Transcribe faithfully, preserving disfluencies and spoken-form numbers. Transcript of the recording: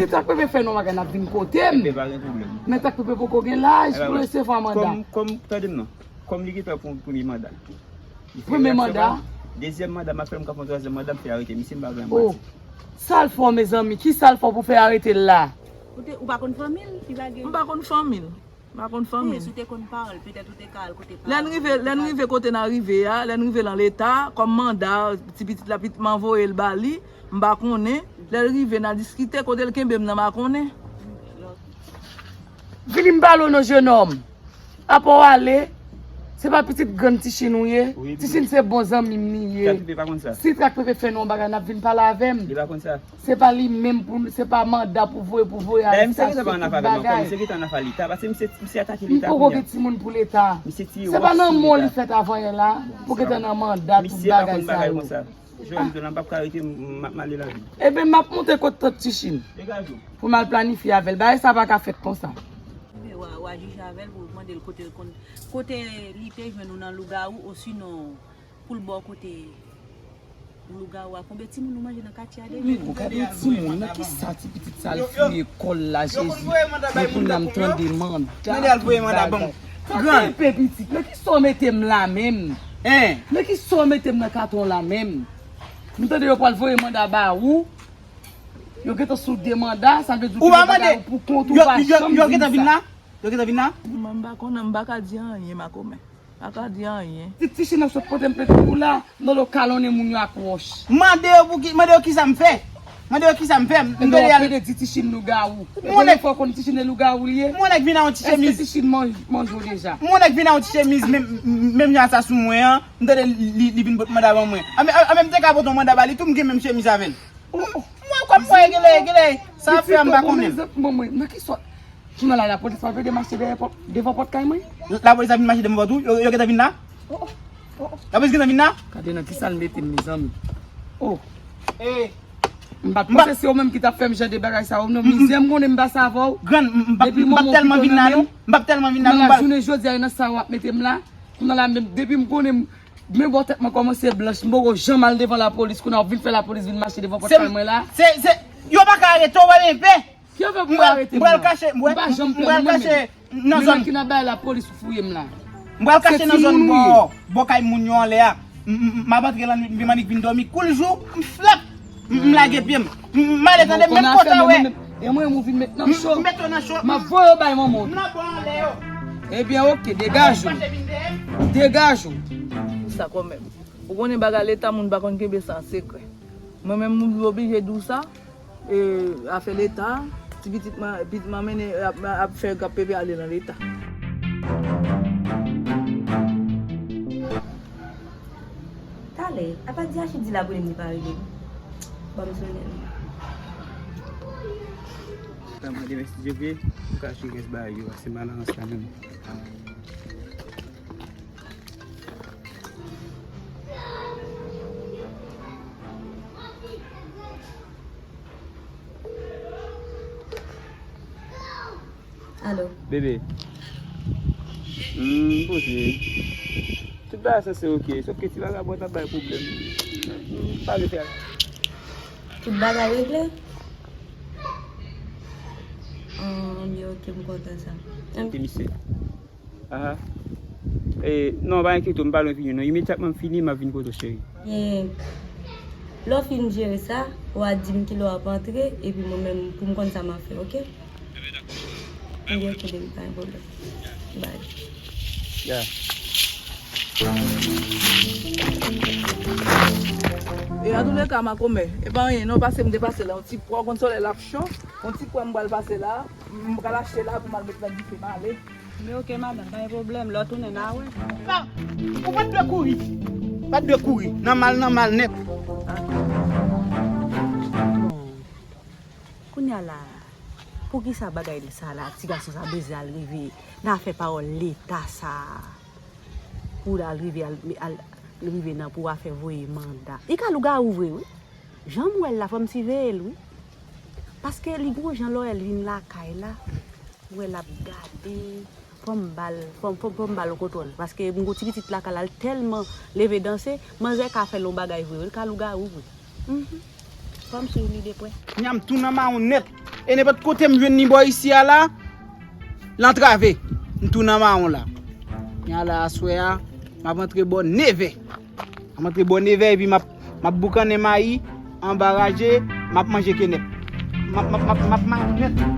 Se tak pepe fè nou bagay n ap vin kote m. Pepe pa gen pwoblèm. Men tak pepe poko gen laj pou resevwa manda. Kòm, kòm, tande m non. Kòm li gentan pran premye manda. Li fè reyaksyon pa l. Dezyèm manda m ap fè, m ka pran twazyèm manda, m fè arete misye, m pa gen manti. Sa l fè w, mezanmi? Kisa l fè w pou fè arete l la? Ou te, ou pa konn fanmi l, li pa gen. M pa konn fanmi l. M pa konn fanmi l. Si w te konn pa l, petèt ou te ka al kote pa l. Lè n rive, lè n rive kote n a rive a, lè n rive nan leta, kòm manda, ti pitit la, pitit mwen voye l ba li, m pa konnen. Lè l rive, n a diskite, kote l kenbe m nan, m pa konnen. Vini m pale w non, jenòm. Apa w ale, se pa pitit grann Tichine ou ye? Tichine se bon zanmi m li ye. Si Trak Pepe fè nou yon bagay, n ap vin pale avè m. Se pa li menm pou, se pa manda pou voye, pou voye al sa sou tout bagay. M poko gen timoun pou leta. Se pa nan men w li fèt avan yè la, pou gentan nan manda tout bagay sa yo. Jodi m ap ka rete, m ap male lavi. Ebyen, m ap monte kot tant Tichine. Pou m al planifye avè l. Bagay sa pa ka fèt konsa. Wa, wa jije avè l pou mande l kote l konn, kote li te jwenn ou nan lougawou, osinon pou l ba w kote lougawou a. Konbyen timoun ou manje nan katye a deja? Gade yon timoun nan, kisa ti pitit sa l fouye kò l la, Jezi. Men kounye a m tande manda, tout bagay. Sa fè pe pitit. Men kisa w mete m la menm? Men kisa w mete m nan katon la menm? M tande yo pral voye manda ba ou. Yo gentan sou de manda, sa vle di ou kenbe bagay ou pou kont ou, pa janm di m sa. Yo gentan vin la? Yo gentan vin la? Mwen m pa konnen, m pa ka di anyen, makomè. Pa ka di anyen. Ti, Tichine ap sot pote m plent pou ou la, m tande w kalonnen moun yo ak wòch. Mande yo pou ki, mande yo kisa m fè. Mande yo kisa m fè. M tande y al. Ebyen w ap pede di Tichine lougawou. Ebyen ou fè w konn Tichine lougawou li ye? Mon nèg vin a yon ti chemiz. Èske Tichine man-, manje w deja? Mon nèg vin a yon ti chemiz, menm, menm jan sa sou mwen an. M tande li, li vin pot manda ban mwen. A, men, a, a, men m te ka pote yon manda ba li tou, m gen menm chemiz avè l. Mwen kwè m kwè genlè, genlè, sa ap fè a m pa konnen. Pitit, bon, men, men, nan ki sòt? Jounen la, lapolis pa vle mache dèyè pòt, devan pòt kay mwen? Lapolis ap vin mache devan pòt ou? Yo, yo gentan vin la? Oh, oh, oh, oh. Lapolis gentan vin la? Gade nan kisa l mete m, mezanmi. Oh. M pa t panse se ou menm ki t ap fè m jan de bagay sa yo, non. Mizè m konnen m pase avè w. Grann, m, m p ap, m p ap tèlman vin la, non. M p ap tèlman vin la, non. Jounen la, jounen jodi a, nan sa w ap mete m la. Kounye a la menm, depi m konnen m, men bò tèt mwen kòmanse blanch, m poko janm al devan lapolis, kounye a w vin fè lapolis vin mache devan pòt kay mwen la. Se, se, yo pa ka arete w, pa gen pè. Ki yo fè pou yo arete m la? M pral kache, m pral kache nan zòn. Men ki nan bay lapolis pou fouye m la. M pral kache nan zòn bò, bò kay moun yo anlè a. M, m, m ap antre lannwit, m vin annik vin dòmi. Kou l jou, m flap. M, m lage pye m. M, m ale tande menm kote w wè. E mwen, ou vin met nan cho. M met w nan cho. M ap voye w bay manman w. Nan bò anlè yo. Ebyen, oke, degaje w. Degaje w. Sa kòmèm. Ou konnen bagay leta, moun pa konn kenbe sa an sekrè. Mwen menm, m oblije di w sa. E, afè leta, ti pitit mwen, pitit mwen mennen, ap, ap fè gap pepe ale nan leta. Talè, apa di Achid di l ap rele m, li pa rele m. Ban m sonnen l. Sa mande mèsi Dye vre, ou ka jere rès bagay yo, se malarans la menm. Alo. Bebe. Hmm, poze. Tout bagay sanse oke. Sòf ke ti vagabon t ap bay pwoblèm. Hmm, pa vle fè. Tout bagay regle? Ann, byen oke, m kontan sa. Oke, misye. Aha. E, non, pa enkyete w, m pa lwen fini non. Imedyatman m fini, m ap vin kote w, cheri. Byen, lè w fin jere sa, w a di m kilè w ap antre, epi mwen menm, pou m konn sa m ap fè, oke? Ebyen, oke, baby, pa gen pwoblèm. Bye. Ya. E antouleka, makomè, e pa anyen non, paske m te pase la, yon ti pwa, w konn solèy la ap cho, yon ti pwa m pral pase la, m pral achte la pou m al met nan dife, m ale. Men oke, madanm, pa gen pwoblèm, lè w tounen, n a wè. Pa, ou pa t dwe kouri. Pa t dwe kouri. Nan mal, nan mal nèt. Kounye a la, poukisa bagay sa la, ti gason sa bezwen al rive nan afè pawòl leta sa a? Pou l al rive, al, al rive nan pou afè voye manda. Li ka lougawou vre, wi. Jan m wè l la, fò m siveye l, wi. Paske li gon jan lè w wè l vin lakay la, ou wè l ap gade, fò m ba l, fò m, fò m, fò m ba l kontwòl. Paske m gon ti pitit lakay la, l tèlman leve danse, manzè ka fè l yon bagay vre, wi, l ka lougawou vre. Mhm. Fò m swiv li de prè. Kounya m tou nan mawon nèt. E nenpòt kote m jwenn li bò isi a la, l antrave. M tou nan mawon la. Kounye a la aswè a, m ap antre bò nevè. M ap antre bò nevè epi m ap, m ap boukannen mayi, anba raje, m ap manje kenèp. M ap, m ap, m ap, m ap manje.